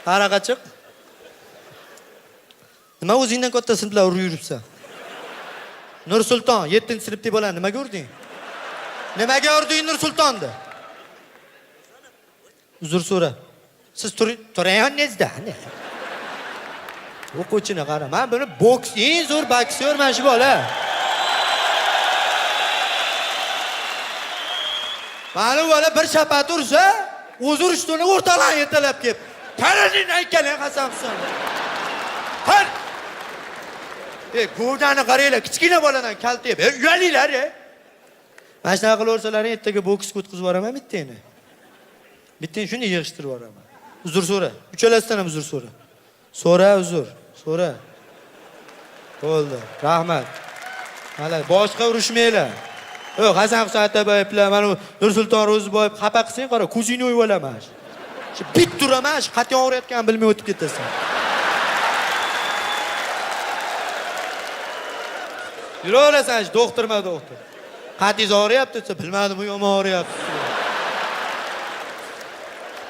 Qanaqa chiq? Nima o'zingdan katta sinflar urib yuribsan? Nursulton, 7-sinfdagi bolani nimaga urding? Nimaga urding Nursultonni? Uzr so'ra. Siz turayonnizda. O'quvchini qara. Men buni boks, eng zo'r boksyor mana shu bola. Mana bu bola bir shapat ursa, o'zi urishtini o'rtalarni yetalab kelib. Tarazing aytganing qasam qilsin. Har. E, govdani qaranglar, kichkina boladan kaltayib, e, uyalinglar, e. Mana shunaqa qilaversalaring ertaga boksga o'tkazib yuboraman bittangni. Bittangni shunday yig'ishtirib yuboraman. Uzr so'ra. Uchalasidan ham uzr so'ra. So'ra uzr, so'ra. Bo'ldi. Rahmat. Mana boshqa urushmanglar. Ey, Hasan Husan Atabayevlar, mana bu Nursulton Ro'ziboyev xafa qilsang, qara, ko'zingni o'yib olaman. Shu bit turaman, shu qat'iy og'riyotganini bilmay o'tib ketasan. Yuraverasan, shu doktorma doktor. Qatingiz og'riyapti desa, bilmadim, u yomon og'riyapti.